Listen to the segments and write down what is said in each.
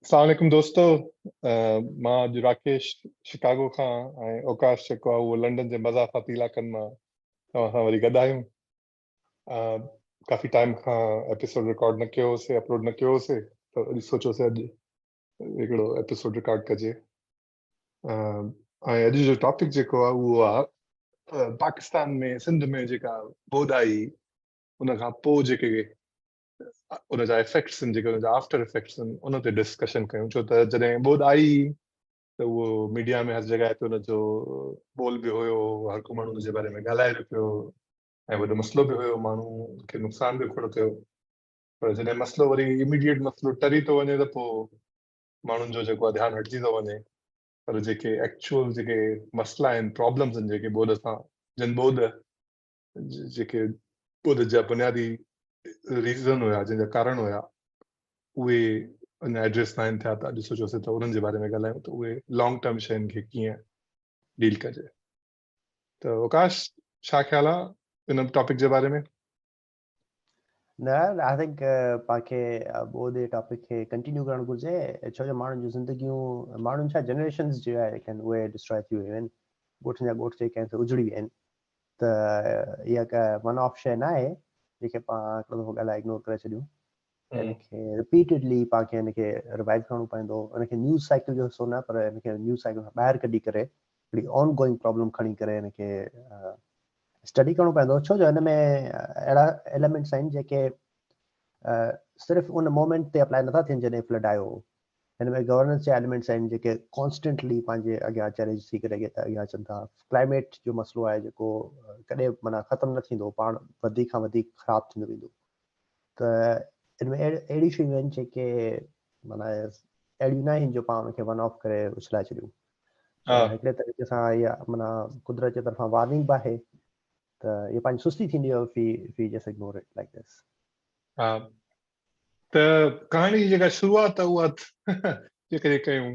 السلام عليڪم دوستو، مان اڄ راڪيش شڪاگو کان ۽ اوڪاش جيڪو آهي اهو لنڊن جي مضافاتي علائقن مان توهان سان وري گڏ آهيون. ڪافي ٽائيم کان ايپيسوڊ رڪارڊ نه ڪيو هوسي، اپلوڊ نه ڪيو هوسي، ته اڄ سوچيوسي اڄ هڪڙو ايپيسوڊ رڪارڊ ڪجي. ۽ اڄ جو ٽاپڪ جيڪو آهي اهو آهي پاڪستان ۾ سنڌ ۾ جيڪا ٻوڏ آئي ان کان پوء جيڪي ان جا افيڪٽس آهن، جيڪي ان جا آفٽر افيڪٽس آهن، ان تي ڊسڪشن ڪيون. ڇو ته جڏهن ٻوڏ آئي ته اهو ميڊيا ۾ هر جڳهه تي ان جو ٻول به هيو، هر ڪو ماڻهو ان جي باري ۾ ڳالهائي به پيو ۽ وڏو مسئلو به هيو، ماڻهو کي نقصان به کوڙ ٿيو. پر جڏهن مسئلو وري اميڊيٽ مسئلو ٽري ٿو وڃي ته پوء ماڻهن جو جيڪو آهي ڌيان هٽجي ٿو وڃي، پر جيڪي ايڪچوئل جيڪي مسئلا آهن، پرابلمس آهن جيڪي ٻوڏ سان، جن ٻوڏ جيڪي ٻوڏ جا بنيادي ريزن هيا، جنهن جا ڪارڻ هيا، اهي اڃا ايڊريس ناهن ٿيا، ته اڄ سوچيوسين ته انهن جي باري ۾ ڳالهايون ته اهي لانگ ٽرم شين کي ڪيئن ڊيل ڪجي. ته وقاص، ڇا خيال آ ان ٽاپڪ جي باري ۾؟ نه، I think پاڻ کي ٻوڏ جي ٽاپڪ کي ڪنٽينيو ڪرڻ گهرجي، ڇو جو ماڻهن جون زندگيون، ماڻهن ڇا جنريشنز جو آهي اهي ڊسٽرائي ٿي ويون آهن، ڳوٺن جا ڳوٺ جيڪي آهن سي اجڙي ويا آهن. ته اها ڪا ون آف شيء نه آهي جنهن کي پاڻ هڪڙو دفعو ڳالهائي اگنور ڪري ڇڏيون. ان کي رپيٽيڊلي پاڻ کي ان کي ريوائيو ڪرڻو پوندو، ان کي نيوز سائيڪل جو حصو نه پر ان کي نيوز سائيڪل کان ٻاهر ڪڍي ڪري هڪڙي آن گوئنگ پرابلم کڻي ڪري ان کي اسٽڊي ڪرڻو پوندو، ڇو جو هن ۾ اهڙا ايليمينٽس آهن جيڪي صرف ان مومينٽ تي اپلائي نٿا ٿين جڏهن فلڊ آيو هو. هن ۾ گورننس جا ايليمينٽس آهن جيڪي ڪانسٽنٽلي پنهنجي اڳيان چئلينج ٿي ڪري اڳيان اچن ٿا. ڪلائميٽ جو مسئلو آهي جيڪو ڪڏهن به معنيٰ ختم نه ٿيندو، پاڻ وڌيڪ کان وڌيڪ خراب ٿيندو ويندو. ته ان ۾ اهڙيون شيون آهن جيڪي معنيٰ اهڙيون نه آهن جو پاڻ ان کي ون آف ڪري اڇلائي ڇڏيون. هڪڙي طريقي سان اها معنيٰ قدرت جي طرفان وارننگ به آهي ته اها پنهنجي سستي ٿيندي آهي if we just ignore it like this. ها، ته ڪهاڻي جي جيڪا شروعات آهي اها جيڪڏهن ڪيون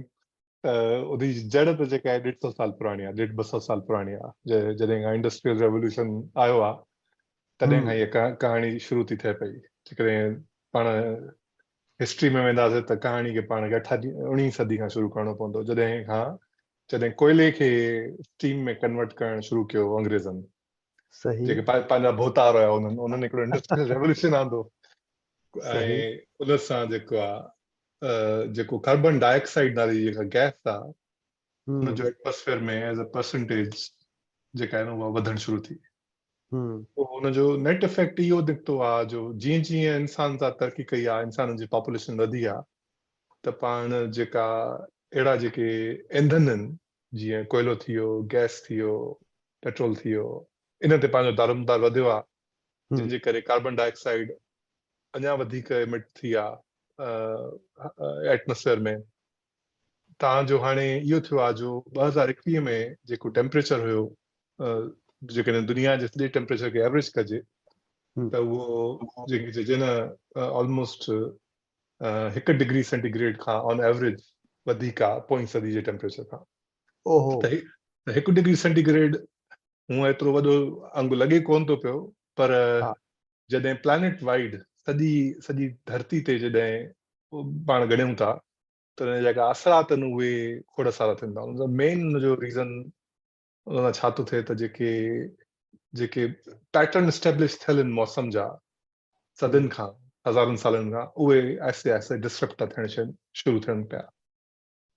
ته ان جي جڙ ته جيڪا آهي ڏيڍ سو سال پراڻي آهي، ڏيڍ ٻه سو سال پراڻي آهي. جڏهن کان انڊسٽريل ريولوشن آيو آهي تڏهن کان هيء ڪهاڻي شروع ٿي ٿئي پئي. جيڪڏهن پاڻ هسٽري ۾ وينداسين ته ڪهاڻي کي پاڻ کي اڻويهين صدي کان شروع ڪرڻو پوندو، جڏهن کان جڏهن ڪوئلي کي اسٽيم ۾ ڪنورٽ ڪرڻ شروع ڪيو انگريزن، جيڪي پنهنجا ڀوتار هيا، انهن هڪڙو انڊسٽريل ريولوشن آندو ۽ ان سان جيڪو آ جيڪو ڪاربن ڊاء آڪسائيڊ نالي جيڪا گئس آ ان جو ايٽماسفيئر ۾ ايز اي پرسنٽيج جيڪا آهي نه اها وڌڻ شروع ٿي. پوء ان جو نيٽ افيڪٽ اهو نڪتو آ جو جيئن جيئن انسان سان ترقي ڪئي آ، انسانن جي پاپوليشن وڌي آ، ته پاڻ جيڪا اهڙا جيڪي ايندھن آهن جيئن ڪوئلو ٿي ويو، گئس ٿي ويو، پيٽرول ٿي ويو، انهن تي پنهنجو دارومدار وڌيو آ، جنهن جي ڪري ڪاربن ڊاء آڪسائيڊ اڃا وڌيڪ ايمٽ ٿي آ ايٽماسفيئر ۾. تان جو هاڻي اهو ٿيو آ جو 2021 ۾ جيڪو ٽيمپريچر هيو، جيڪڏهن دنيا جي سڄي ٽيمپريچر کي ايوريج ڪجي ته اهو جنهن کي چئجي نه آلموسٽ هڪ ڊگري سينٽي گريڊ کان آن ايوريج وڌيڪ آ پوئين صدي جي ٽيمپريچر کان. ته هڪ ڊگري سينٽي گريڊ هونء ايترو وڏو انگ لڳي ڪونه ٿو پيو، پر جڏهن پلانيٽ وائيڊ سڄي سڄي ڌرتي تي جڏهن پاڻ ڳڻيون ٿا ته ان جا جيڪا اثرات آهن اهي کوڙ سارا ٿين ٿا. ان جو مين ان جو ريزن ان سان ڇا ٿو ٿئي ته جيڪي جيڪي پيٽرن اسٽيبلش ٿيل آهن موسم جا صدين کان، هزارن سالن کان، اهي آهستي آهستي ڊسرپٽ ٿا ٿيڻ شروع ٿين پيا،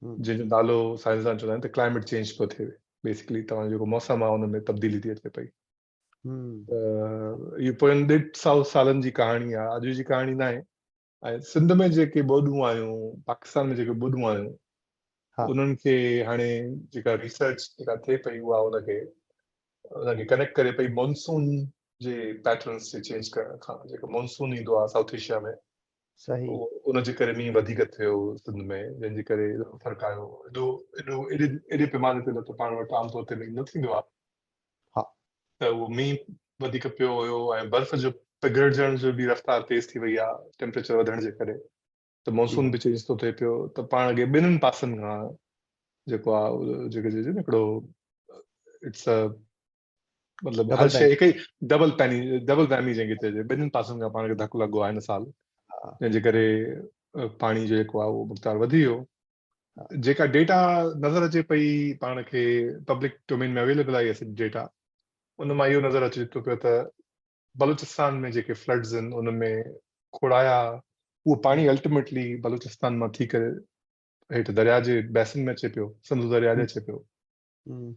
جنهن جو نالو سائنسدان چوندا آهن ته ڪلائميٽ چينج پيو ٿئي. بيسڪلي توهان جو جيڪو موسم آهي ان ۾ تبديلي ٿي اچي پئي. ته اهو پوين ڏيڍ سئو سالن جي ڪهاڻي آهي، اڄ جي ڪهاڻي ناهي. ۽ سنڌ ۾ جيڪي ٻوڏون آيون، پاڪستان ۾ جيڪي ٻوڏون آيون، انهن کي هاڻي جيڪا ريسرچ جيڪا ٿئي پئي اها ان کي ڪنيڪٽ ڪري پئي مونسون جي پيٽرنس کي چينج ڪرڻ کان. جيڪو مونسون ايندو آهي سائوٿ ايشيا ۾، ان جي ڪري مينهن وڌيڪ ٿيو سنڌ ۾، جنهن جي ڪري ايڏو فرق آيو. ايڏو ايڏو ايڏي ايڏي پيماني تي نه ته پاڻ وٽ عام طور تي مينهن نه ٿيندو آهي، ته اهو مينهن وڌيڪ پيو هيو ۽ برف جو پگهرجڻ جو به رفتار تيز ٿي وئي آهي ٽيمپريچر وڌڻ جي ڪري، ته مونسون به چينج ٿو ٿئي پيو. ته پاڻ کي ٻنهن پاسن کان جيڪو آهي، جيڪي چئجي نه هڪڙو it's مطلب هر شيء هڪ ئي ڊبل پيني، ڊبل ويمي جنهن کي چئجي، ٻنهن پاسن کان پاڻ کي ڌڪ لڳو آهي هن سال، جنهن جي ڪري پاڻي جو جيڪو آهي اهو مقدار وڌي ويو. جيڪا ڊيٽا نظر اچي پئي پاڻ کي پبلڪ ڊومين ۾ اويليبل آهي اها ڊيٽا، ان مان اهو نظر اچي ٿو پيو ته بلوچستان ۾ جيڪي فلڊز آهن ان ۾ کوڙ آيا، اهو پاڻي الٽيميٽلي بلوچستان مان ٿي ڪري هيٺ درياء جي بيسن ۾ اچي پيو، سنڌو درياء ڏي اچي پيو.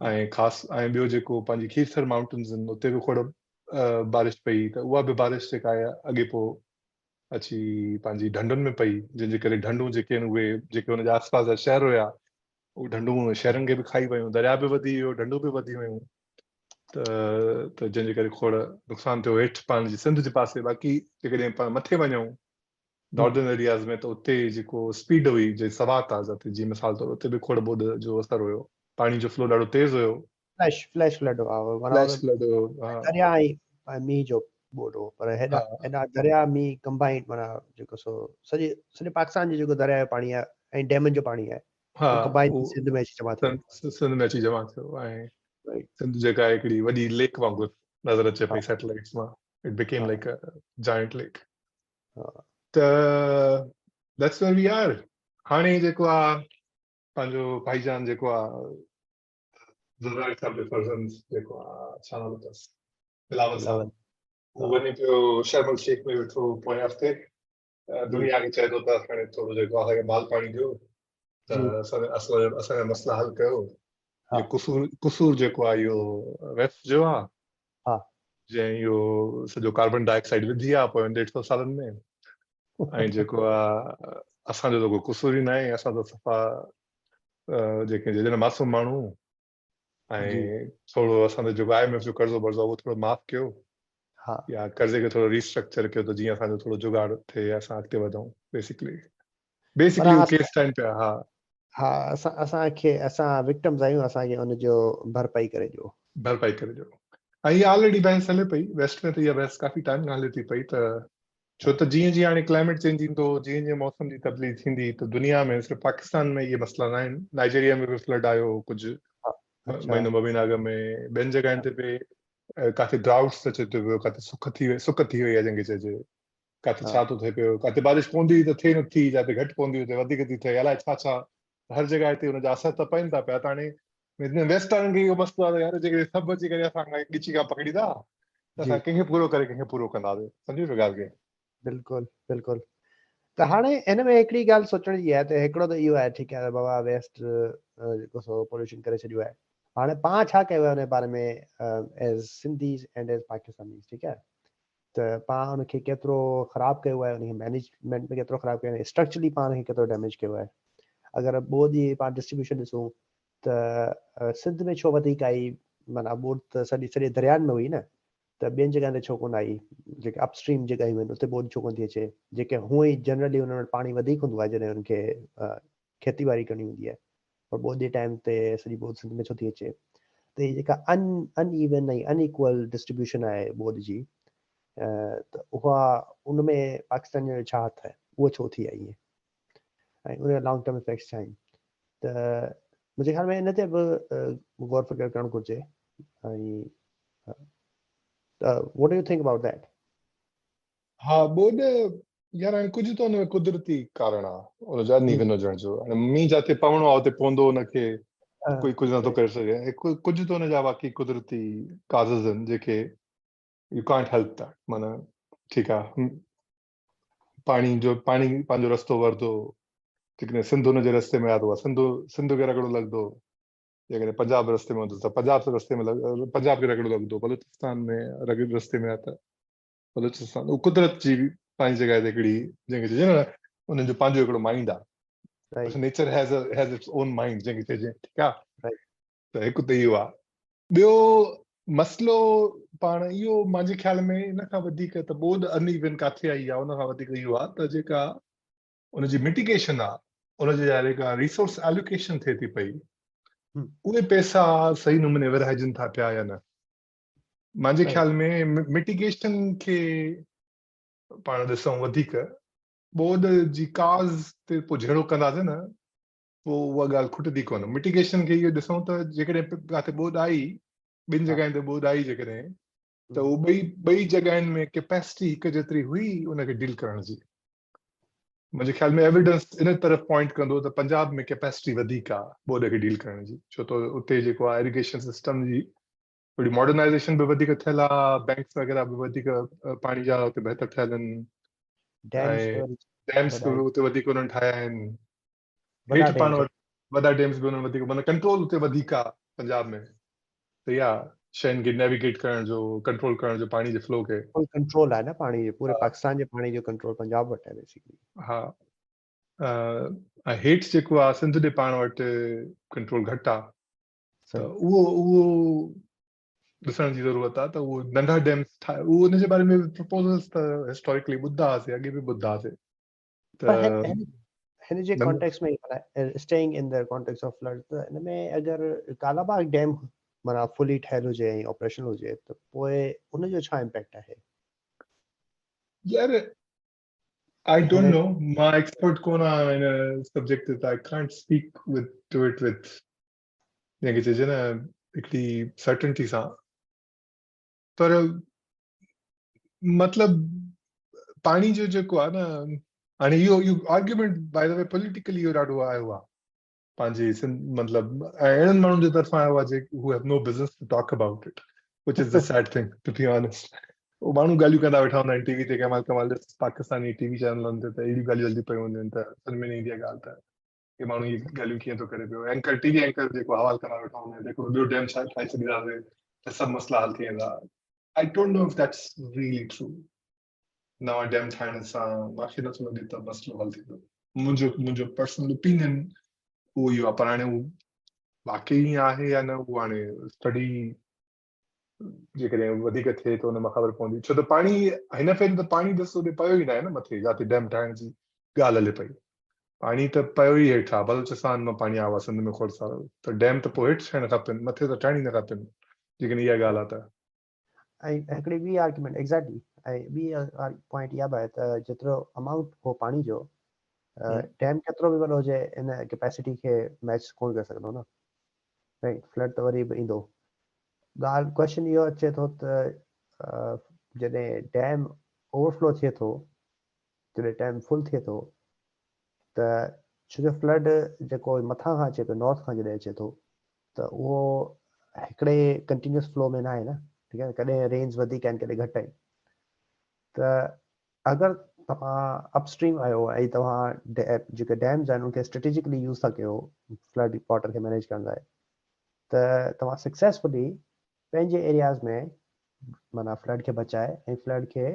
۽ خاص ۽ ٻيو جيڪو پنهنجي کيرٿر مائونٽنز آهن اتي به کوڙ بارش پئي ته اها به بارش جيڪا آهي اڳي پوء اچي پنهنجي ڍنڍن ۾ پئي، جنهن جي ڪري ڍنڍون جيڪي آهن اهي جيڪي ان جا آس پاس جا شهر هيا اهي ڍنڍون شهرن کي به کائي ويون، درياء به وڌي ويو، ڍنڍون به وڌي ويون ته ته جنهن جي ڪري کوڙ نقصان ٿيو هيٺ پنهنجي سنڌ جي پاسي. باقي جيڪڏهن پاڻ مٿي وڃون ناردرن ايرياز ۾ ته اتي جيڪو اسپيڊ هئي جي سوات آ جتي جي مثال طور اتي به کوڙ ٻوڏ جو اثر هيو، پاڻي جو فلو ڏاڍو تيز هيو. فليش فلڊ هو معنيٰ فليش فلڊ هيو ها. دريا ۽ مينهن جو ٻوڏ هو، پر هيڏا هيڏا دريا مينهن ڪمبائنڊ معنيٰ جيڪو سو سڄي سڄي پاڪستان جو جيڪو دريا جو پاڻي آهي ۽ ڊيمن جو پاڻي آهي ها ڪمبائنڊ سنڌ ۾ اچي جمع ٿيو، سنڌ ۾ اچي جمع ٿيو ۽ سنڌ جيڪا هڪڙي وڏي ليڪ وانگر نظر اچي پئي سيٽلائيٽس مان، it became like a giant lake. ته that's where we are. هاڻي جيڪو آ پنهنجو ڀائي جان جيڪو آ زرداري صاحب جو فرزند جيڪو آ، ڇا نالو اٿس، بلاول صاحب، هو وڃي پيو شرم الشيخ ۾ ويٺو پوئين هفتي دنيا کي چئي ٿو ته هاڻي ٿورو جيڪو اسان کي مال پاڻي ڏيو ته اسان جا مسئلا حل ڪيو، قصور قصور جيڪو آ اهو ويسٽ جو آ جنهن اهو سڄو ڪاربن ڊاء آڪسائيڊ وڌي آ پوين 150 سالن ۾، ۽ جيڪو آ اسان جو ته ڪو قصور ئي ناهي، اسان ته صفا جيڪي چئجي نه معصوم ماڻهو، ۽ ٿورو اسان تي جيڪو I M F جو قرضو برضو اهو ٿورو معاف ڪيو يا قرضي کي ٿورو ريسٽرڪچر ڪيو ته جيئن اسان جو ٿورو جگاڙ ٿئي اسان اڳتي وڌون. بيسڪلي بيسڪلي هو ڪيس ٺاهن پيا. ها ها، اسان اسان کي اسان وڪٽمز آهيون، اسان کي ان جو ڀرپائي ڪري ڏيو. ڀرپائي ڪري ڏيو. ۽ اها آلريڊي بحث هلي پئي ويسٽ ۾ ته اها بحث ڪافي ٽائيم کان هلي ٿي پئي ته ڇو ته جيئن جيئن هاڻي ڪلائميٽ چينج ايندو، جيئن جيئن موسم جي تبديلي ٿيندي ته دنيا ۾ صرف پاڪستان ۾ اهي مسئلا نه آهن، نائجيريا ۾ به فلڊ آيو ڪجهه مهينو ٻه مهينا اڳ ۾، ٻين جڳهين تي به ڪاٿي ڊرائوٽس اچي ٿو پيو، ڪاٿي سک ٿي وئي، سڪ ٿي وئي آهي جنهن کي چئجي، ڪاٿي ڇا ٿو ٿئي پيو، ڪاٿي بارش پوندي ته ٿئي نٿي، جاتي گهٽ پوندي اتي وڌيڪ ٿي ٿئي، الائي ڇا ڇا، هر جڳهه تي ان جا اثر ته پون ٿا پيا. ته هاڻي ويسٽ وارن کي اهو مسئلو آهي ته يار جيڪڏهن سڀ اچي ڪري اسان کان ڳچي کان پڪڙيندا ته اسان ڪنهن کي پورو ڪري ڪنهن کي پورو ڪنداسين، سمجهي ويو ڳالهه کي؟ بلڪل بلڪل. ته هاڻي هن ۾ هڪڙي ڳالهه سوچڻ جي آهي ته هڪڙو ته اهو آهي ٺيڪ آهي بابا ويسٽ جيڪو سو پوليوشن ڪري ڇڏيو آهي، هاڻي پاڻ ڇا ڪيو آهي ان جي باري ۾ as Sindhis and as Pakistanis, ٺيڪ آهي ته پاڻ ان کي ڪيترو خراب ڪيو آهي، ان کي مينيجمينٽ ۾ ڪيترو خراب ڪيو آهي، اسٽرڪچرلي پاڻ کي ڪيترو ڊيميج ڪيو آهي. اگر ٻوڏ جي پاڻ ڊسٽريبيوشن ڏسون ته سنڌ ۾ ڇو وڌيڪ آئي، معنيٰ ٻوڏ ته سڄي سڄي دريائن ۾ هئي نه، ته ٻين جڳهن تي ڇو ڪونه آئي، جيڪي اپ اسٽريم جڳهيون آهن اتي ٻوڏ ڇو ڪونه ٿي اچي، جيڪي هونئن ئي جنرلي انهن وٽ پاڻي وڌيڪ هوندو آهي جڏهن انهن کي کيتي ٻاڙي ڪرڻي هوندي آهي، پر ٻوڏ جي ٽائيم تي سڄي ٻوڏ سنڌ ۾ ڇو ٿي اچي. ته هي جيڪا ان ان ايون ۽ ان ايڪول ڊسٽريبيوشن آهي ٻوڏ جي ته اها ان ۾ پاڪستان جو ڇا هٿ آهي، اهو ڇو ٿي آهي ائين ۽ ان جا لانگ ٽرم افيڪٽس ڇا آهن، ته منهنجي خيال ۾ ان تي به غور فڪر ڪرڻ گهرجي. ۽ what do you think about that? ها ٻوڏ يار هاڻي ڪجهه ته ان ۾ قدرتي ڪارڻ آ ان جو انيون هجڻ جو، هاڻي مينهن جاتي پوڻو آ اتي پوندو، ان کي ڪوئي ڪجهه نٿو ڪري سگهي، ۽ ڪجهه ته ان جا واقعي قدرتي ڪازز آهن جيڪي يو ڪانٽ هيلپ that, معنيٰ ٺيڪ آ پاڻي جو پاڻي پنهنجو رستو ورتو، جيڪڏهن سنڌ ان جي رستي ۾ آ ته اها سنڌ سنڌ کي رڳڙو لڳندو، جيڪڏهن پنجاب رستي ۾ هوندو ته پنجاب رستي ۾ پنجاب کي رڳڙو لڳندو، بلوچستان ۾ رڳڙ رستي ۾ آ ته بلوچستان، اهو قدرت جي پنهنجي جڳهه تي هڪڙي جنهن کي چئجي نه انهن جو پنهنجو هڪڙو مائنڊ آ، nature has has its own mind جنهن کي چئجي، ٺيڪ آ. ته هڪ ته اهو آ، ٻيو مسئلو پاڻ اهو منهنجي خيال ۾ ان کان وڌيڪ ته ٻوڏ ان ايون ڪاٿي آئي آ، ان کان وڌيڪ اهو آ ته جيڪا ان جي مٽيگيشن آ، ان جي جيڪا ريسورس الوڪيشن ٿئي ٿي پئي، اهي پئسا صحيح نموني ورهائجن ٿا پيا يا نه. منهنجي خيال ۾ مٽيگيشن کي پاڻ ڏسون وڌيڪ، ٻوڏ جي ڪاز تي پوء جهيڙو ڪنداسين نه پوء اها ڳالهه کٽندي ڪونه. مٽيگيشن کي اهو ڏسون ته جيڪڏهن ڪاٿي ٻوڏ آئي، ٻن جڳهين تي ٻوڏ آئي جيڪڏهن، ته اهو ٻئي ٻئي جڳهين ۾ ڪيپيسٽي هڪ جيتري هئي ان کي ڊيل ڪرڻ جي. منهنجي خيال ۾ ايويڊنس ان طرف پوائنٽ ڪندو ته پنجاب ۾ ڪيپيسٽي وڌيڪ آهي ٻوڏ کي ڊيل ڪرڻ جي، ڇو ته اتي جيڪو آهي اريگيشن سسٽم جي ٿوري ماڊرنائزيشن به وڌيڪ ٿيل آهي، بينڪس وغيره به وڌيڪ پاڻي جا اتي بهتر ٺهيل آهن ۽ ڊيمس به اتي وڌيڪ انهن ٺاهيا آهن، هيٺ پاڻ وٽ وڏا ڊيمس به انهن وڌيڪ، معنيٰ ڪنٽرول اتي وڌيڪ آهي پنجاب ۾، ته اها شين کي نيويگيٽ ڪرڻ جو، ڪنٽرول ڪرڻ جو پاڻي جي فلو کي. فل ڪنٽرول آهي نه پاڻي جو، پوري پاڪستان جي پاڻي جو ڪنٽرول پنجاب وٽ آهي بيسيڪلي. ها ۽ هيٺ جيڪو آهي سنڌ ڏي پاڻ وٽ ڪنٽرول گهٽ آهي، ته اهو ڏسڻ جي ضرورت آهي ته اهو ننڍا ڊيمس ٺاهي، اهو ان جي باري ۾ پرپوزلس ته هسٽوريڪلي ٻڌا هئاسي، اڳي به ٻڌا هئاسي. ته هن جي context ۾ staying in the context of flood, ته ان ۾ اگر ڪالا باغ ڊيم معنيٰ فلي ٺهيل هجي ۽ آپريشنل هجي ته پوء ان جو ڇا امپيڪٽ آهي؟ يار I don't know, مان ايڪسپرٽ ڪونه آهيان ان سبجيڪٽ تي، ته I can't speak with two it with جنهن کي چئجي نه هڪڙي سرٽنٽي سان، پر مطلب پاڻي جو جيڪو آهي نه، هاڻي اهو argument by the V politically اهو ڏاڍو آيو آهي پنهنجي سنڌ، مطلب ۽ اهڙن ماڻهن جي طرفان آيو آهي جيڪي who have no business to talk about it, which is the sad thing to be honest. اهو ماڻهو ڳالهيون ڪندا ويٺا هوندا آهن ٽي وي تي، ڪنهن مهل ڪنهن مهل ڏس پاڪستاني ٽي وي چينلن تي ته اهڙيون ڳالهيون هلنديون پيون هونديون آهن ته سمجهه ۾ نه ايندي آهي ڳالهه ته هي ماڻهو هي ڳالهيون ڪيئن ٿو ڪري پيو. اينڪر، ٽي وي اينڪر جيڪو حوال ڪندا ويٺا هوندا آهن ته هڪڙو ٻيو ڊيم ٺاهي ڇڏينداسين ته سڀ مسئلا حل ٿي ويندا. I don't know if that's really true. نوان ڊيم ٺاهڻ سان مان کي نٿو لڳي ته مسئلو حل ٿيندو. منهنجو پرسنل اوپينين اهو ئي آهي، پر هاڻي اهو واقعي ائين آهي يا نه اهو هاڻي اسٽڊي جيڪڏهن وڌيڪ ٿئي ته ان مان خبر پوندي، ڇو ته پاڻي هن ڦيري ته پاڻي ڏس اوڏي پيو ئي ناهي نه مٿي جاتي ڊيم ٺاهڻ جي ڳالهه هلي پئي، پاڻي ته پيو ئي هيٺ آهي، بلوچستان مان پاڻي آيو آهي سنڌ ۾ کوڙ سارو، ته ڊيم ته پوء هيٺ ٺهڻ کپن، مٿي ته ٺهڻ ئي نه کپن جيڪڏهن اها ڳالهه آهي ته. ۽ هڪڙي ٻي آرگيومينٽ ايگزيڪٽلي ۽ ٻي پوائنٽ اها به آهي ته جيترو امائونٽ هو پاڻي جو، ڊيم ڪيترو به وڏو هجي ان ڪيپيسٽي کي ميچ ڪونه ڪري سگهندو نه، رائٽ؟ فلڊ ته وري به ايندو. ڳالهه ڪويشچن اهو اچي ٿو ته جڏهن ڊيم اوور فلو ٿئي ٿو، جڏهن ڊيم فل ٿئي ٿو ته ڇو جو فلڊ جيڪو مٿان کان اچي پيو، نارٿ کان جڏهن اچي ٿو ته اهو هڪڙي ڪنٽينيوس فلو ۾ ناهي نه، ٺيڪ آهي، ڪڏهن رينز وڌيڪ آهن ڪڏهن گهٽ آهن، ته اگر توهان اپ اسٽريم آهيو ۽ توهان جيڪي ڊيمز آهن ان کي اسٽريٽجڪلي يوز ٿا ڪيو فلڊ واٽر کي مينيج ڪرڻ لاء، ته توهان سڪسيسفلي پنهنجي ايرياز ۾ معنيٰ فلڊ کي بچائي ۽ فلڊ کي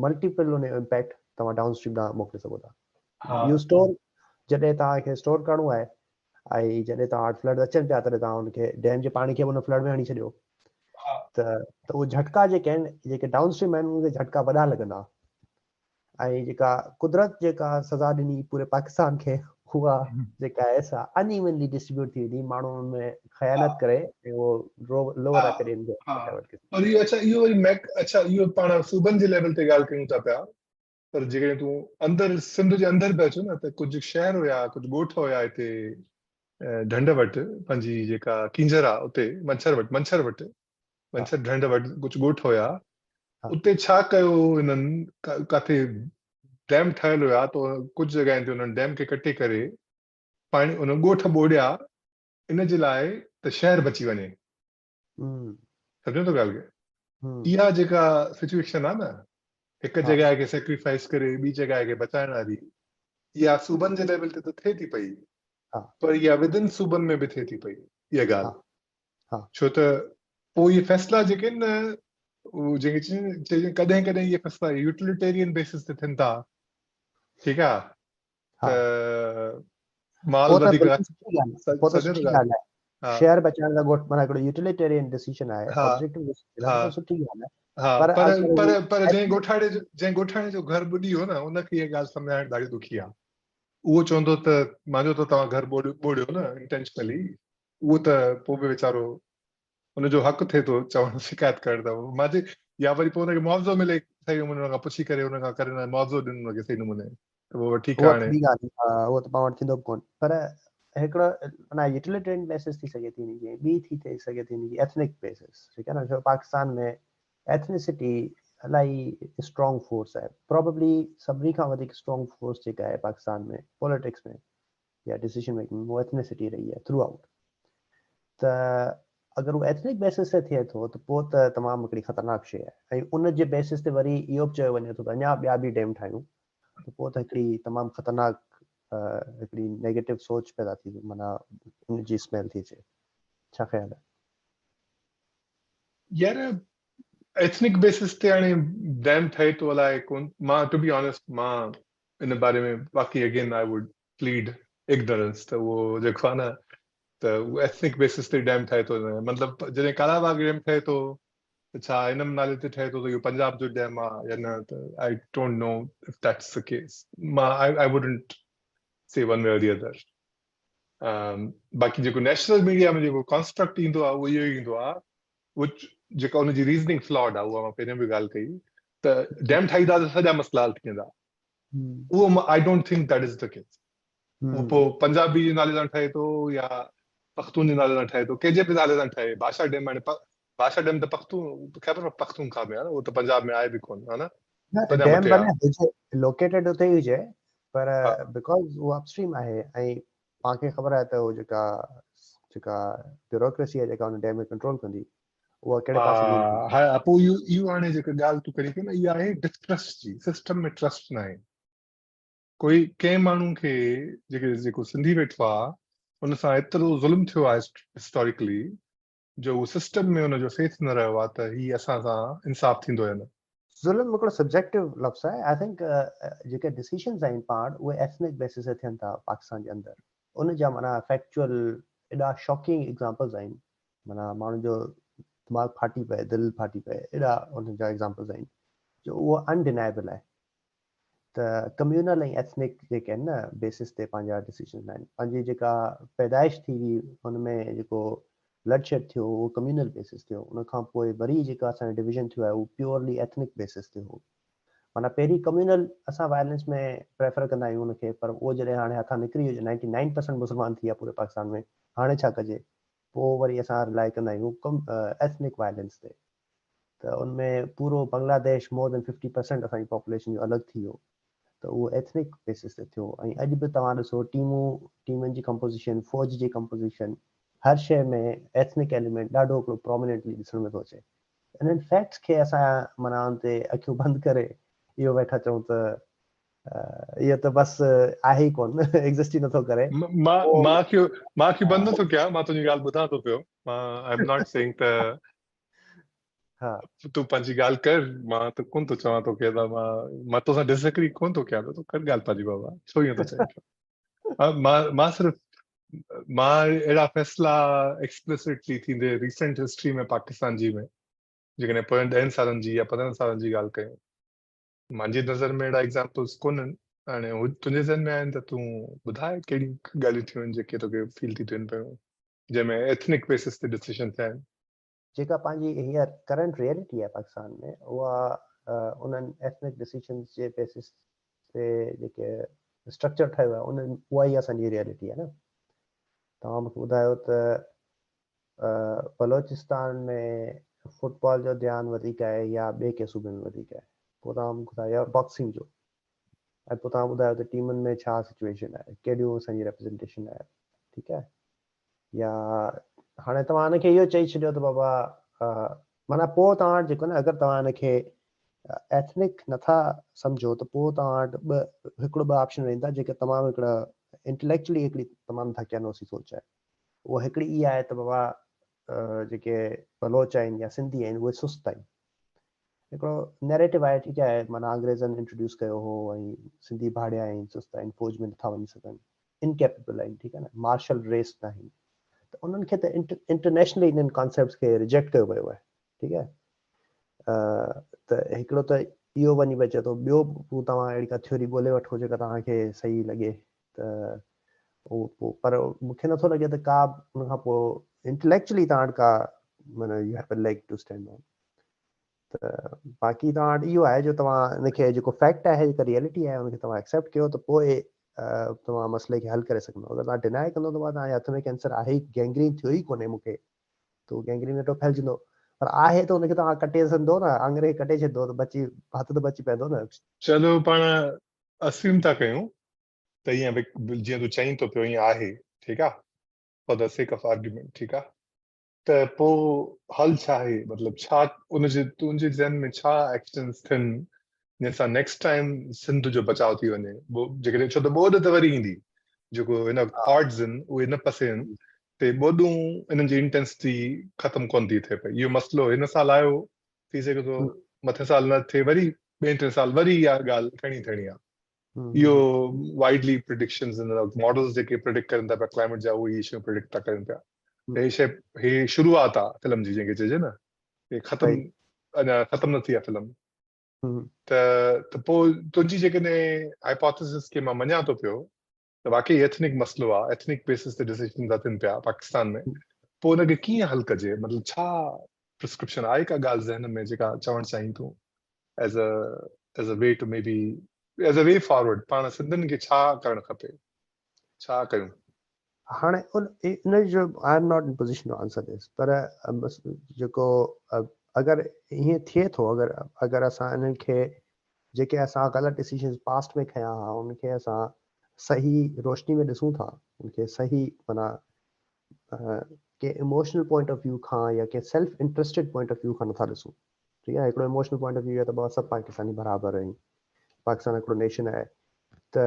ملٽيپل ان جو امپيڪٽ توهان ڊائون اسٽريم ڏانهن موڪلي سگهو ٿا. يو اسٽور جڏهن توهان کي اسٽور ڪرڻو آهي ۽ جڏهن توهان وٽ فلڊ اچن پيا تڏهن توهان ان کي ڊيم جي پاڻي کي به ان فلڊ ۾ هڻي ڇڏيو ته اهي جهٽڪا جيڪي آهن جيڪي ڊائون اسٽريم آهن انهن کي جهٽڪا وڏا لڳندا ۽ جيڪا قدرت جيڪا سزا ڏني پوري پاڪستان کي اها جيڪا آهي سا ان ايونلي ڊسٽريبيوٽ ٿي ويندي، ماڻهو ان ۾ خيانت ڪري ۽ اهو لوئر رکي ڏين. پر اهو اڇا اهو وري ميڪ اڇا اهو پاڻ صوبن جي ليول تي ڳالهه ڪيون ٿا پيا، پر جيڪڏهن تون اندر سنڌ جي اندر به اچو نه ته ڪجهه شهر هيا ڪجهه ڳوٺ هيا هتي ڍنڍ وٽ پنهنجي جيڪا ڪينجهر آ اتي منڇر وٽ، منڇر وٽ، منڇر ڍنڍ وٽ ڪجهه ڳوٺ هيا، اتي ڇا ڪيو هنن، ڪاٿي ڊيم ٺهيل هيا ته ڪجهه جڳهين تي انهن ڊيم کي ڪٽي ڪري پاڻي ان ڳوٺ ٻوڙيا ان جي لاء ته شهر بچي وڃي. سمجهين ٿو ڳالهه کي؟ اها جيڪا سچويشن آ نه هڪ جڳهه کي سيڪريفائس ڪري ٻي جڳهه کي بچائڻ واري، اها صوبن جي ليول تي ته ٿئي ٿي پئي، پر اها ودن صوبن ۾ به ٿئي ٿي پئي اها ڳالهه، ڇو ته پوء اهي فيصلا جيڪي آهن نه جنهن کي چئجي ڪڏهن ڪڏهن اهي فيصلا يوٽيليٽيرين بيسس تي ٿين ٿا، ٺيڪ آ، ته مال وڌيڪ شهر بچائڻ لاء ڳوٺ معنيٰ هڪڙو يوٽيليٽيرين ڊسيشن آهي، آبجيڪٽو ڊسيشن آهي، سٺي ڳالهه آهي، پر پر پر جنهن ڳوٺاڻي جو جنهن ڳوٺاڻي جو گهر ٻڏي ويو نه ان کي اها ڳالهه سمجهائڻ ڏاڍي ڏکي آهي. اهو چوندو ته مانجو ته توهان گهر ٻوڙيو نه انٽينشنلي، اهو ته پوء به ويچارو ان جو حق ٿئي ٿو چوڻ شڪايت ڪرڻ ته مانجي، يا وري پوء ان کي معاوضو ملي صحيح نموني ان کان پڇي ڪري ان کان ڪري نه معاوضو ڏين ان کي صحيح نموني ته پوء ٺيڪ آهي هاڻي. ٻي ڳالهه اهو ته پاڻ وٽ ٿيندو به ڪونه، پر هڪڙو معنيٰ يوٽيليٽيرين بيسس ٿي سگهي ٿي ان جي، ٻي ٿي سگهي ٿي ان جي ايٿنڪ بيسس، ٺيڪ آهي نه، ڇو پاڪستان ۾ ايٿنسٽي الاهي اسٽرانگ فورس آهي، پرابيبلي سڀني کان وڌيڪ اسٽرانگ فورس جيڪا آهي پاڪستان ۾ پوليٽڪس ۾ يا ڊسيشن ميڪنگ اها ايٿنيسٽي رهي آهي ٿرو آئوٽ. ته اگر اهو ايٿنڪ بيسس تي ٿئي ٿو ته پوء ته تمام هڪڙي خطرناڪ شيء آهي، ۽ ان جي بيسس تي وري اهو به چيو وڃي ٿو ته اڃا ٻيا به ڊيم ٺاهيون ته پوء ته هڪڙي تمام خطرناڪ هڪڙي نيگيٽو سوچ پيدا ٿي، معنيٰ ان جي اسميل ٿي اچي. ڇا خيال آهي؟ يار ايٿنڪ بيسس تي هاڻي ڊيم ٺهي ٿو الائي ڪون، مان ٽو بي آنيسٽ مان ان باري ۾ واقعي again I would plead ignorance ته اهو جيڪو آهي نه ته اهو ايٿنڪ بيسس تي ڊيم ٺهي ٿو، مطلب جڏهن ڪالا باغ ڊيم ٺهي ٿو ته ڇا ان نالي تي ٺهي ٿو ته اهو پنجاب جو ڊيم آهي يا نه؟ ته I don't know if that's the case, مان I wouldn't say one way or the other. باقي جيڪو نيشنل ميڊيا ۾ جيڪو ڪانسٽرڪٽ ايندو آهي اهو اهو ئي ايندو آهي، وچ جيڪا ان جي ريزننگ فلاڊ آهي، اها مان پهريون به ڳالهه ڪئي ته ڊيم ٺاهيندا ته سڄا مسئلا حل ٿي ويندا، اهو I don't think that is the case. اهو پوء پنجابي جي نالي سان ٺهي ٿو يا پختون جي نالي سان ٺهي ٿو، ڪنهن جي به نالي سان ٺهي، بادشاهه ڊيم هاڻي بادشاهه ڊيم ته پختون خيبر پختونخوا ۾ آهي نه، اهو ته پنجاب ۾ آهي به ڪونه، ها نه؟ ڊيم ڀلي هجي لوڪيٽيڊ اتي ئي هجي پر because اهو اپ اسٽريم آهي ۽ پاڻ کي خبر آهي ته اهو جيڪا بيوروڪريسي آهي جيڪا ان ڊيم کي ڪنٽرول ڪندي اها ڪهڙي پاسي ڏيندي. ها پوء اهو هاڻي جيڪا ڳالهه تون ڪرين پيو نه اها آهي ڊسٽرسٽ جي، سسٽم ۾ ٽرسٽ ناهي ڪوئي ڪنهن ماڻهو کي، جيڪي جيڪو سنڌي ويٺو آهي ان سان ايترو ظلم ٿيو آهي هسٽاريڪلي جو اهو سسٽم ۾ ان جو فيٿ نه رهيو آهي ته هي اسان سان انصاف ٿيندو يا نه. ظلم هڪڙو سبجيڪٽو لفظ آهي، I think جيڪي ڊسيشنز آهن پاڻ اهي ايٿنڪ بيسس تي ٿين ٿا پاڪستان جي اندر، ان جا معنيٰ فيڪچوئل ايڏا شاڪنگ ايگزامپلز آهن، معنيٰ ماڻهن جو دماغ ڦاٽي پئي، دل ڦاٽي پئي، ايڏا انهن جا ايگزامپلز آهن جو اهو انڊينائبل آهي ته ڪميونل ۽ ايٿنڪ جيڪي آهن نه بيسس تي پنهنجا ڊسيشنز آهن. پنهنجي جيڪا پيدائش ٿي هئي ان ۾ جيڪو بلڊ شيڊ ٿيو اهو ڪميونل بيسس ٿيو، ان کان پوء وري جيڪا اسان جو ڊويزن ٿيو آهي اهو پيورلي ايٿنڪ بيسس تي هو. معنيٰ پهرين ڪميونل اسان وائلنس ۾ پريفر ڪندا آهيون ان کي، پر اهو جڏهن هاڻي هٿان نڪري ويو، 99% مسلمان ٿي ويا پوري پاڪستان ۾، هاڻي ڇا ڪجي؟ پوء وري اسان رلائي ڪندا آهيون ايٿنڪ وائلنس تي، ته ان ۾ پورو بنگلاديش مور دين 50% اسان جي پاپوليشن جو الڳ ٿي ويو ته اهو ايٿنڪ بيسس تي ٿيو. ۽ اڄ به توهان ڏسو ٽيمون، ٽيمن جي ڪمپوزيشن، فوج جي ڪمپوزيشن، هر شيء ۾ ايٿنڪ ايليمينٽ ڏاڍو هڪڙو پروميننٽلي ڏسڻ ۾ ٿو اچي. انهن فيڪٽس کي اسان معنيٰ ان تي اکيون بند ڪري اهو ويٺا چئون ته اهو ته بس آهي ئي ڪونه، ايگزسٽ ئي نٿو ڪري. مان مان اکيون بند نٿو ڪيان، مان تنهنجي ڳالهه ٻڌان ٿو پيو، مان I am not saying ته ها تون پنهنجي ڳالهه ڪر، مان ته ڪونه ٿو چوان توکي ته مان توسان ڊس اگري ڪونه ٿو ڪيان پيو، تون ڪر ڳالهه پنهنجي بابا، ڇو ائين ٿو چئين پيو؟ مان صرف مان اهڙا فيصلا ايڪسپلسٽلي ٿيندي ريسنٽ هسٽري ۾ پاڪستان جي ۾ جيڪڏهن پوين 10 سالن جي يا 15 سالن جي ڳالهه ڪيون، منهنجي نظر ۾ اهڙا ايگزامپلس ڪونهن. هاڻي هو تنهنجي ذهن ۾ آهن ته تون ٻڌاء ڪهڙيون ڳالهيون ٿيون آهن جيڪي توکي فيل ٿي ٿين پيون جنهن ۾ ايٿنڪ بيسس تي ڊسيشن ٿيا آهن؟ جيڪا پنهنجي هينئر ڪرنٽ ريئلٽي آهي پاڪستان ۾ اها انهن ايٿنڪ ڊسيشنز جي بيسس تي جيڪي اسٽرڪچر ٺهيو آهي ان اها ئي اسان جي ريئلٽي آهي نه. توهان مونکي ٻڌايو ته بلوچستان ۾ فٽبال جو ڌيان وڌيڪ آهي يا ٻئي ڪنهن صوبي ۾ وڌيڪ آهي، پوء توهان مونکي ٻڌايو يا باڪسنگ جو، ۽ پوء توهان ٻڌايو ته ٽيمن ۾ ڇا سچويشن آهي، ڪهڙيون اسان جي ريپريزنٽيشن آهي، ٺيڪ آهي. يا هاڻي توهان ان کي اهو چئي ڇڏيو ته بابا معنيٰ پوء توهان وٽ جيڪو نه اگر توهان ان کي ايٿنڪ نٿا سمجهو ته پوء توهان وٽ ٻه هڪڙو ٻه آپشن رهندا جيڪي تمام هڪڙا انٽليڪچولي هڪڙي تمام ڌڪيانوسي سوچ آهي. اها هڪڙي اها آهي ته بابا جيڪي بلوچ آهن يا سنڌي آهن اهي سست آهن، هڪڙو نيريٽو آهي، ٺيڪ آهي، معنيٰ انگريزن انٽروڊيوس ڪيو هو ۽ سنڌي ڀاڙيا آهن، سست آهن، فوج ۾ نٿا وڃي سگهن، انڪيپيبل آهن، ٺيڪ آهي نه، مارشل ريس نه آهن، ته انهن کي ته انٽرنيشنلي انهن ڪانسيپٽس کي ريجيڪٽ ڪيو ويو آهي، ٺيڪ آهي. ته هڪڙو ته اهو وڃي بچي ٿو، ٻيو پوء توهان اهڙي ڪا ٿيوري ڳولي وٺو جيڪا توهان کي صحيح لڳي ته اهو پوء، پر مون کي نٿو لڳي ته ڪا ان کان پوء انٽليڪچولي توهان وٽ ڪا معنيٰ you have a leg to stand on. ته باقي توهان وٽ اهو آهي جو توهان ان کي جيڪو فيڪٽ آهي، جيڪا ريئلٽي آهي، ان کي توهان ايڪسيپٽ ڪيو ته پوء توهان مسئلي کي حل ڪري سگهندو. اگر توهان ڊينائي ڪندو ته توهان جي هٿ ۾ ڪينسر آهي ئي، گينگرين ٿيو ئي ڪونهي مون کي، ته اهو گينگرين ويٺو ڦهلجندو. پر آهي ته ان کي توهان ڪٽي سگهندو نه، آڱر کي ڪٽي ڇڏندو ته بچي هٿ ته بچي پوندو نه. چلو پاڻ اسيوم ٿا ڪيون ته ائين جيئن تون چئين ٿو پيو ائين آهي ٺيڪ آ for the sake of argument ٺيڪ آ ته پو حل ڇا آهي مطلب ڇا ان جي تنهنجي ذهن ۾ ڇا ايڪشنز ٿين جنهن سان نيڪسٽ ٽائيم سنڌ جو بچاء ٿي وڃي جيڪڏهن ڇو ته ٻوڏ ته وري ايندي جيڪو هن وقت آرٽز آهن اهي نه پسي آهن تي ٻوڏون انهن جي انٽينسٽي ختم ڪونه ٿي ٿئي پئي اهو مسئلو هن سال آيو ٿي سگهي ٿو مٿين سال نه ٿئي وري ٻئي ٽئين سال وري اها ڳالهه ٿيڻي ٿيڻي آهي اهو وائڊلي پريڊڪشنز هن وقت ماڊلز جيڪي پريڊڪٽ ڪرن ٿا پيا ڪلائميٽ جا اهي شيون پريڊڪٽ ٿا ڪرن پيا هي شي هي شروعات آ فلم جي جنهن کي چئجي نه هي ختم اڃا ختم نه ٿي آ فلم ته ته پوء تنهنجي جيڪڏهن هائپوٿيسس کي مان مڃان ٿو پيو ته واقعي ايٿنڪ مسئلو آ ايٿنڪ بيسس تي ڊسيشن ٿا ٿين پيا پاڪستان ۾ پوء ان کي ڪيئن حل ڪجي مطلب ڇا پرسڪرپشن آهي ڪا ڳالهه ذهن ۾ جيڪا چوڻ چاهين تون as a as a way to maybe as a way forward پاڻ سنڌين کي ڇا ڪرڻ کپي ڇا ڪيون؟ هاڻي ان جو I am not in position to answer this پر جيڪو اگر ائين ٿئي ٿو اگر اگر اسان انهن کي جيڪي اسان غلط ڊسيشنز پاسٽ ۾ کنيا ها ان کي اسان صحيح روشني ۾ ڏسون ٿا ان کي صحيح معنيٰ ڪنهن اموشنل پوائنٽ آف ويو کان يا ڪنهن self interested point of view کان نٿا ڏسون ٺيڪ آهي هڪڙو اموشنل پوائنٽ آف ويو ته بابا سڀ پاڪستاني برابر آهن پاڪستان هڪڙو نيشن آهي ته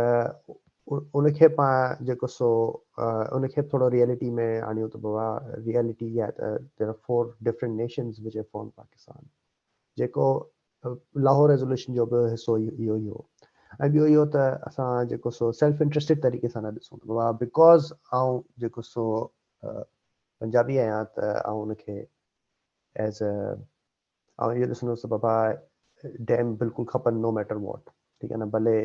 ان کي پاڻ جيڪو سو ان کي ٿورو ريئلٽي ۾ آڻيون ته بابا ريئلٽي اها آهي ته there are four different nations which have formed Pakistan جيڪو لاهور ريزوليوشن جو به حصو اهو ئي هو ۽ ٻيو اهو ته اسان جيڪو سو سيلف انٽرسٽيڊ طريقي سان نه ڏسون ته بابا because آئون جيڪو سو پنجابي آهيان ته آئون ان کي ايز آئون اهو ڏسندس ته بابا ڊيم بلڪل کپن نو ميٽر واٽ ٺيڪ آهي نه ڀلي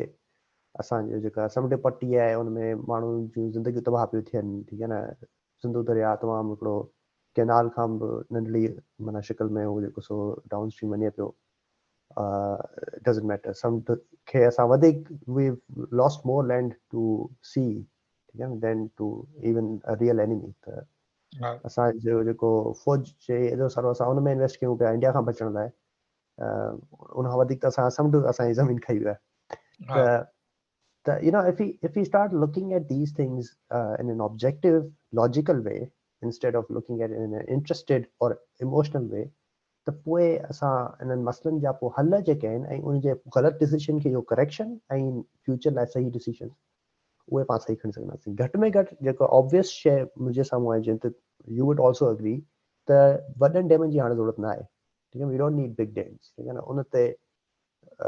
اسان جو جيڪا سمنڊ پٽي آهي ان ۾ ماڻهن جون زندگيون تباهه پيون ٿين ٺيڪ آهي نه سنڌو درياء تمام هڪڙو ڪينال کان به ننڍڙي معنيٰ شڪل ۾ هو جيڪو سو ڊائون اسٽريم وڃي پيو ڊزنٽ ميٽر سمنڊ کي اسان وڌيڪ we lost more land to sea ٺيڪ آهي نه than to even real enemy ته اسان جو جيڪو فوج چي ايڏو سارو اسان ان ۾ انويسٽ ڪيون پيا انڊيا کان بچڻ لاء ان کان وڌيڪ ته اسان سمنڊ اسان جي زمين کائي ويو آهي ته ته you know if we if we start looking at these things in an objective logical way instead of looking at in an interested or emotional way ته پوء اسان انهن مسئلن جا پوء حل جيڪي آهن ۽ ان جي غلط ڊسيشن کي اهو ڪريڪشن ۽ فيوچر لاء صحيح ڊسيشن اهي پاڻ صحيح کڻي سگهنداسين گهٽ ۾ گهٽ جيڪو آبويس شيء منهنجي سامهون آهي جنهن تي يو وڊ آلسو اگري ته وڏن ڊيمن جي هاڻي ضرورت نه آهي ٺيڪ آهي we don't need big dams ٺيڪ آهي نه ان تي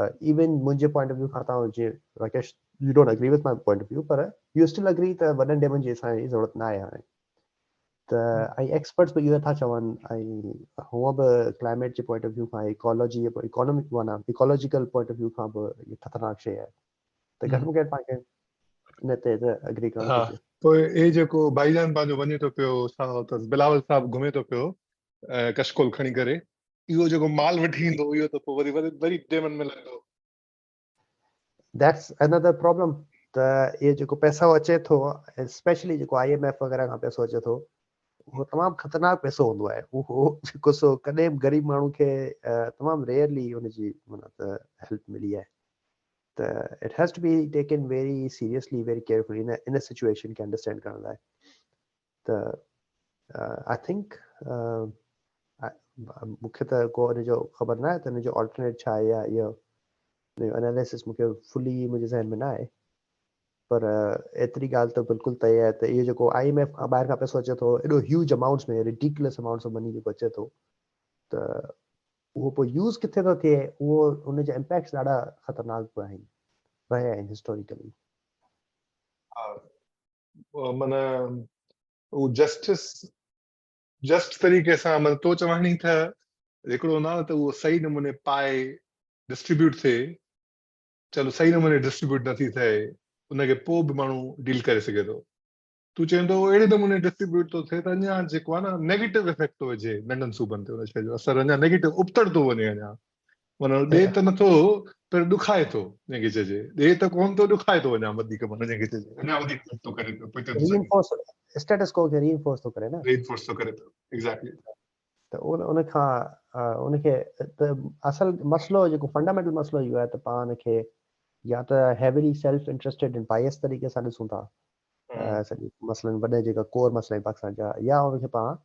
ايون منهنجي پوائنٽ آف ويو کان تان جي Rakesh you don't agree with my point of view پر يو اسٽل اگري ته وڏن ڊيمن جي اسان جي ضرورت نه آهي هاڻي ته ۽ ايڪسپرٽس به اهو ٿا چون ۽ هونء به ڪلائميٽ جي پوائنٽ آف ويو کان ايڪالاجي اڪانومڪ معنيٰ ايڪالاجيڪل پوائنٽ آف ويو کان به اهي خطرناڪ شيء آهي ته گهٽ ۾ گهٽ پاڻ کي ان تي ته اگري ڪرڻ گهرجي. پوء هي جيڪو ڀائي جان پنهنجو وڃي ٿو پيو ڇا نالو اٿس بلاول صاحب گهمي ٿو پيو ڪشڪول کڻي ڪري اهو جيڪو مال وٺي ايندو اهو ته پوء وري وري ڊيمن ۾ لڳندو. That's another problem ته اهي جيڪو پئسو اچي ٿو اسپيشلي جيڪو I M F وغيره کان پئسو اچي ٿو اهو تمام خطرناڪ پئسو هوندو آهي اهو جيڪو سو ڪڏهن به غريب ماڻهو کي تمام ريئرلي ان جي معنيٰ ته هيلپ ملي آهي ته it has to be taken very seriously very carefully in in situation کي انڊرسٽينڊ ڪرڻ لاء ته I think مون کي ته ڪو ان جو خبر نه آهي ته ان جو آلٽرنيٽ ڇا آهي يا اهو اناليسس مون کي فلي منهنجي ذهن ۾ نه آهي پر ايتري ڳالهه ته بلڪل طئي آهي ته اهو جيڪو I M F کان ٻاهر کان پئسو اچي ٿو ايڏو huge amounts ۾ ridiculous amounts of money جيڪو اچي ٿو ته اهو پوء يوز ڪٿي ٿو ٿئي اهو ان جا امپيڪٽس ڏاڍا خطرناڪ به آهن رهيا آهن هسٽوريڪلي. ها معنيٰ هو جسٽس جسٽ طريقي سان معنيٰ تو چواڻي تھ هڪڙو نه ته اهو صحيح نموني پائي ڊسٽريبيوٽ ٿئي چلو صحيح نموني ڊسٽريبيوٽ نٿي ٿئي ان کي پوء به ماڻهو ڊيل ڪري سگهي ٿو تون چئين ٿو اهڙي نموني ڊسٽريبيوٽ ٿو ٿئي ته اڃا جيڪو آهي نه نيگيٽو افيڪٽ ٿو وجهي ننڍن صوبن تي ان شيء جو اثر اڃا نيگيٽو ابتڙ ٿو وڃي اڃا معنيٰ ڏي ته نٿو پر ڏکائي ٿو جنهن کي چئجي ڏي ته ڪونه ٿو ڏکائي ٿو اڃا وڌيڪ معنيٰ جنهن کي چئجي اڃا وڌيڪ ٿو ڪري پيو پوئتي ٿو ري انفورس اسٽيٽس ڪو کي ري انفورس ٿو ڪري نه ري انفورس ٿو ڪري پيو ايگزيڪٽلي. ته ان ان کان ان کي ته اصل مسئلو جيڪو فنڊامينٽل مسئلو اهو آهي ته پاڻ ان کي يا ته هيولي سيلف انٽرسٽيڊ ۽ بائس طريقي سان ڏسون ٿا سڄي مسئلن وڏا جيڪا ڪور مسئلا آهن پاڪستان جا يا ان کي پاڻ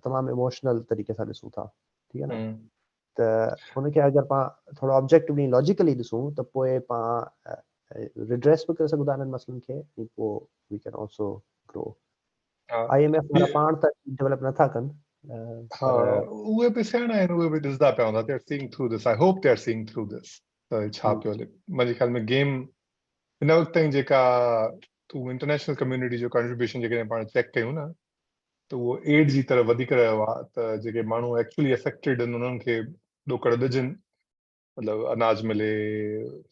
تمام ايموشنل طريقي سان ڏسون ٿا ٺيڪ آهي نه ته ان کي اگر پاڻ ٿورو آبجيڪٽولي لاجيڪلي ڏسون ته پوء پاڻ ريڊريس به ڪري سگهون ٿا انهن مسئلن کي ۽ پوء we can also grow. I M F وارا پاڻ ته ڊيولپ نٿا ڪن. ها اهي به سياڻا آهن، اهي به ڏسندا پيا هوندا. They are seeing through this, I hope they are seeing through this ته ڇا پيو هلي. منهنجي خيال ۾ گيم هن وقت تائين جيڪا تون انٽرنيشنل ڪميونٽي جو ڪنٽريبيوشن جيڪڏهن پاڻ چيڪ ڪيون نه ته اهو ايڊ جي طرف وڌيڪ رهيو آهي ته جيڪي ماڻهو ايڪچولي افيڪٽيڊ آهن انهن کي ڏوڪڙ ڏجن، مطلب اناج ملي،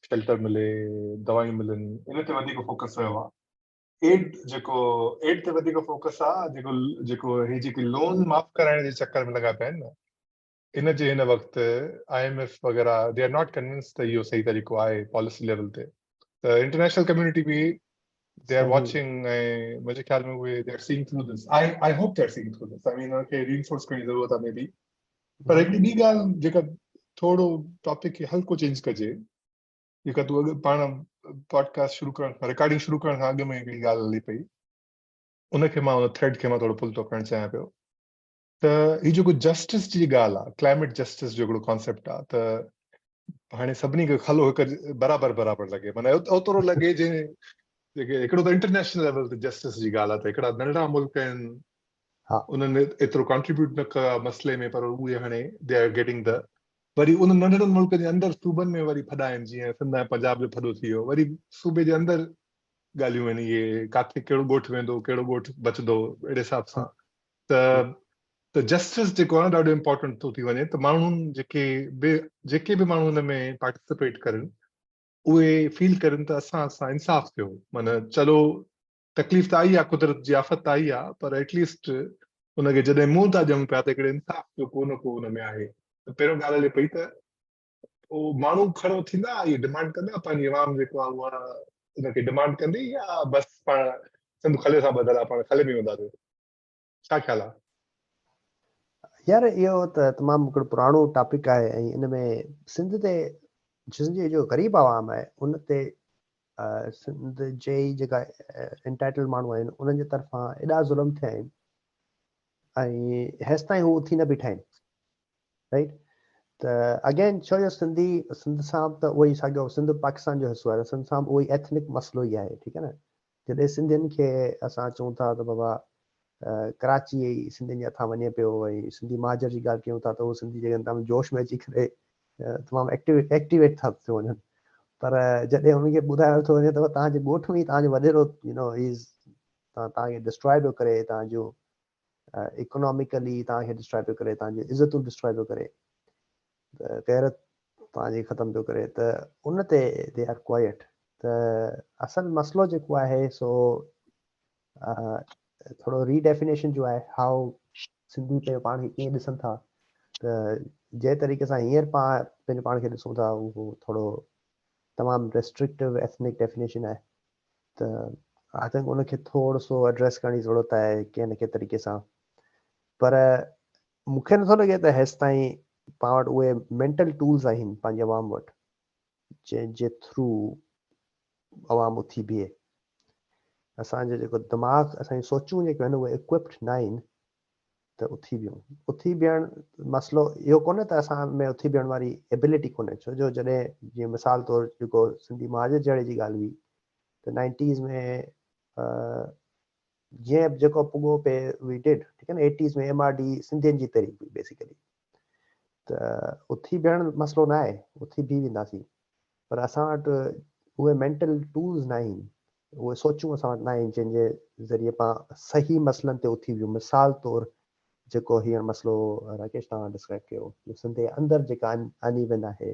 شيلٽر ملي، دوائيون ملن، ان تي وڌيڪ فوڪس رهيو آهي. ايڊ جيڪو ايڊ تي وڌيڪ فوڪس آ، جيڪو جيڪو هي جيڪي لون معاف ڪرائڻ جي چڪر ۾ لڳا پيا آهن نه، ان جي هن وقت I M F وغيره they are not convince ته اهو صحيح طريقو آهي پاليسي ليول تي. ته انٽرنيشنل ڪميونٽي به they are watching ۽ منهنجي خيال ۾ اهي they are seeing through this. I I hope they are seeing through this. I mean انهن کي ري انفورس ڪرڻ جي ضرورت آ مي بي. پر هڪڙي ٻي ڳالهه جيڪا ٿورو ٽاپڪ کي هلڪو چينج ڪجي، جيڪا تون اڳ پاڻ پاڊڪاسٽ شروع ڪرڻ کان، رڪارڊنگ شروع ڪرڻ کان اڳ ۾ هڪڙي ڳالهه هلي پئي، ان کي مان ان ٿريڊ کي مان ٿورو پل ٿو ڪرڻ چاهيان پيو ته هي جيڪو جسٽس جي ڳالهه آهي، ڪلائميٽ جسٽس جو هڪڙو ڪانسيپٽ آهي ته هاڻي سڀني کي کلو هڪ برابر برابر لڳي، معنيٰ اوترو لڳي جنهن جيڪي هڪڙو ته انٽرنيشنل ليول تي جسٽس جي ڳالهه آهي ته هڪڙا ننڍڙا ملڪ آهن انهن ايترو ڪنٽريبيوٽ نه ڪيو آهي مسئلي ۾ پر اهي هاڻي they are getting the وري انهن ننڍڙن ملڪن جي اندر صوبن ۾ وري ڦڏا آهن، جيئن سنڌ ۽ پنجاب جو ڦڏو ٿي ويو، وري صوبي جي اندر ڳالهيون آهن اهي ڪاٿي ڪهڙو ڳوٺ ويندو ڪهڙو ڳوٺ بچندو اهڙي حساب سان ته ته جسٽس جيڪو آهي نه ڏاڍو امپورٽنٽ ٿو ٿي وڃي ته ماڻهن جيڪي به جيڪي به ماڻهو ان ۾ پارٽيسپيٽ ڪرن اهي فيل ڪرن ته اسان سان انصاف ٿيو، معنيٰ چلو تڪليف ته آئي آ، قدرت جي آفت ته آئي آ، پر ايٽ ليسٽ ان کي جڏهن منهن ٿا ڏيون پيا ته هڪڙي انصاف جو ڪو نه ڪو ان ۾ آهي. ته پهريون ڳالهه هلي پئي ته پوء ماڻهو کڙو ٿيندا، اهي ڊمانڊ ڪندا، پنهنجي عوام جيڪو آ اها ان کي ڊمانڊ ڪندي يا بس پاڻ سنڌ کلي سان ٻڌل آ، پاڻ کلي ۾ وينداسين. ڇا خيال آ؟ يار اهو ته تمام هڪڙو پراڻو ٽاپڪ آهي ۽ ان ۾ سنڌ تي سنڌ جي جو غريب عوام آهي ان تي سنڌ جي ئي جيڪا انٽائٽل ماڻهو آهن انهن جي طرفان ايڏا ظلم ٿيا آهن ۽ هيستائين هو اٿي نه بيٺا آهن رائٽ. ته اگين ڇو جو سنڌي سنڌ سان ته اهو ئي ساڳيو سنڌ پاڪستان جو حصو آهي، سنڌ سان به اهو ئي ايٿنڪ مسئلو ئي آهي، ٺيڪ آهي نه. جڏهن سنڌين کي اسان چئون ٿا ته بابا ڪراچي ئي سنڌين جي هٿان وڃي پيو ۽ سنڌي مهاجر جي ڳالهه ڪيون ٿا ته اهو سنڌي جيڪڏهن تمام جوش ۾ اچي ڪري تمام ايڪٽيو ايڪٽيويٽ ٿا ٿي وڃن، پر جڏهن انهن کي ٻڌايو ٿو وڃي ته توهان جي ڳوٺ ۾ ئي توهان جو وڏيرو يو نو هي از توهان کي ڊسٽرائي پيو ڪري، توهان جو اڪناميڪلي توهان کي ڊسٽرائي پيو ڪري، توهان جون عزتون ڊسٽرائي پيو ڪري، غيرت توهان جي ختم پيو ڪري، ته ان تي they are quite. ته اصل مسئلو جيڪو آهي سو ٿورو ري ڊيفينيشن جو آهي، هائو سنڌي پنهنجو پاڻ کي ڪيئن ڏسن ٿا. ته جنهن طريقي سان هينئر پاڻ پنهنجو پاڻ کي ڏسون ٿا اهو ٿورو تمام ريسٽرڪٽو ايٿنڪ ڊيفينيشن آهي، ته I think ان کي ٿورو سو ايڊريس ڪرڻ جي ضرورت آهي ڪنهن نه ڪنهن طريقي سان. پر مون کي نٿو لڳي ته هيستائين پاڻ وٽ اهي مينٽل ٽولز آهن پنهنجي عوام وٽ جنهن جي ٿرو عوام اٿي بيهي. اسان جو جيڪو دماغ، اسان جون سوچون جيڪيون آهن اهي اڪوپڊ نه آهن ته اٿي بيهون. اٿي بيهڻ مسئلو اهو ڪونهي ته اسان ۾ اٿي بيهڻ واري ايبلٽي ڪونهي، ڇو جو جڏهن جيئن مثال طور جيڪو سنڌي مهاجر جهڙي جي ڳالهه هئي ته نائنٽيز ۾ جيئن به جيڪو پڳو پئي وي did, ٺيڪ آهي نه. ايٽيز ۾ ايم آر ڊي سنڌين جي تحريڪ هئي بيسيڪلي، ته اٿي بيهڻ مسئلو نه آهي، اٿي بيهي وينداسين، پر اسان وٽ اهي مينٽل ٽولز نه آهن، اهي سوچون اسان وٽ نه آهن جنهن جي ذريعي پاڻ صحيح مسئلن تي اٿي ويون. مثال طور جيڪو هينئر مسئلو راڪيش توهان ڊسڪرائب ڪيو، سنڌ جي اندر جيڪا ان ايون آهي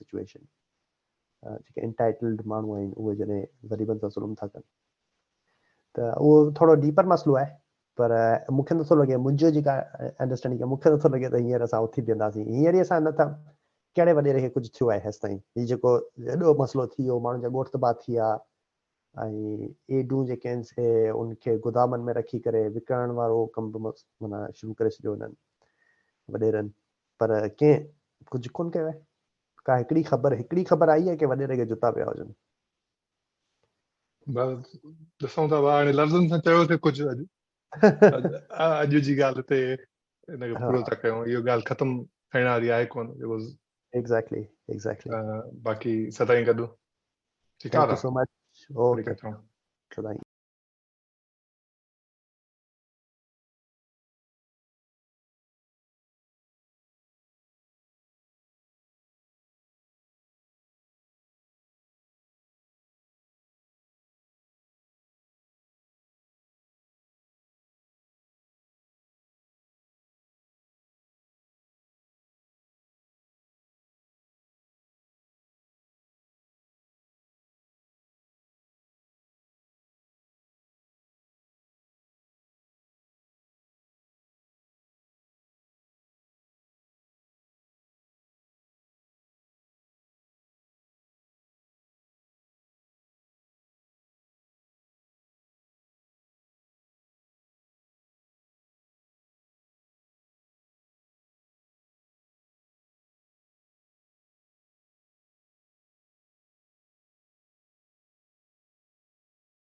سچويشن، جيڪي انٽائٽلڊ ماڻهو آهن اهي جڏهن غريبن سان ظلم ٿا ڪن، ته اهو ٿورو ڊيپر مسئلو آهي. پر مون کي نٿو لڳي، منهنجو جيڪا انڊرسٽينڊنگ آهي مون کي نٿو لڳي ته هينئر اسان اٿي بيهنداسين. هينئر ئي اسان نٿا، ڪهڙي وڏيري کي ڪجهه ٿيو آهي هيستائين؟ هي جيڪو ايڏو مسئلو ٿي ويو، ماڻهن جا ڳوٺ تباهه ٿي ويا ۽ ايڊون جيڪي آهن سي ان کي گودامن ۾ رکي ڪري وڪڻڻ وارو ڪم به معنيٰ شروع ڪري ڇڏيو هنن. وڏيرن پر ڪنهن ڪجهه ڪونه ڪيو آهي. ڪا هڪڙي خبر هڪڙي خبر آئي آهي ڪي وڏيري کي جوتا پيا هجن. بس ڏسون ٿا هاڻي لفظن سان چيو ٿي ڪجهه اڄ اڄ جي ڳالهه تي ان کي پورو ٿا ڪيون. اهو ڳالهه ختم ٿيڻ واري آهي ڪونه. Exactly exactly. باقي سدائين گڏ. ٺيڪ آهي. Thank you so much. Okay سدائين.